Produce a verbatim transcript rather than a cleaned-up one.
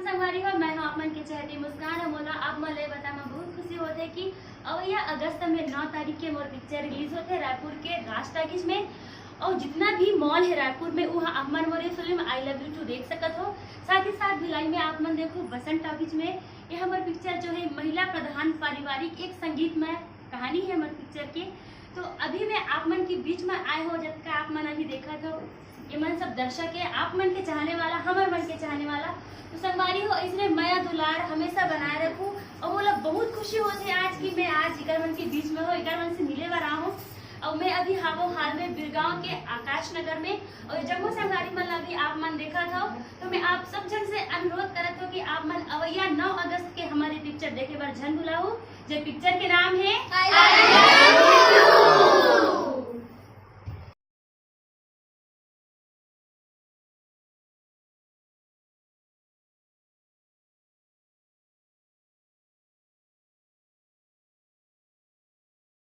संगवारी हो, मैं हूं आप मन के चहेती मुस्कान। अउ मोला आप मन ले बता म बहुत खुशी होथे कि अवइया अगस्त में नौ तारीख के मोर पिक्चर रिलीज होथे रायपुर के राज टाकीज में। अउ जितना भी मॉल हे रायपुर में, उहाँ आप मन मोर ये film I love you too देख सकत हो। साथ ही साथ भिलाई में आप मन देखो बसंत टाकीज में, ये हमर पिक्चर जो हे महिला प्रधान पारिवारिक एक संगीतमय कहानी हे हमर पिक्चर के। तो अभी मैं आप मन के बीच में आए हो, जतका आप मन अभी देखत हो, ये मन सब दर्शक हे, आप मन के चाहने वाला, हमर मन के चाहने वाला। तो संगवारी हो, इसने मया दुलार हमेशा बनाए रखू। अउ मोला बहुत खुशी होथे आज कि मैं आज इकर मन के बीच में हो, इकर मन से मिले बर आहूं। अउ मैं अभी हावो हाल में बिरगांव के आकाश नगर में, अउ ये जम्मो संगवारी मन ला भी आप मन देखत हो, तो मैं आप सब झन से अनुरोध करत हो कि आप मन अवइया नौ अगस्त के हमर ये पिक्चर देखे बर झन भुलाहू, जे पिक्चर के नाम हे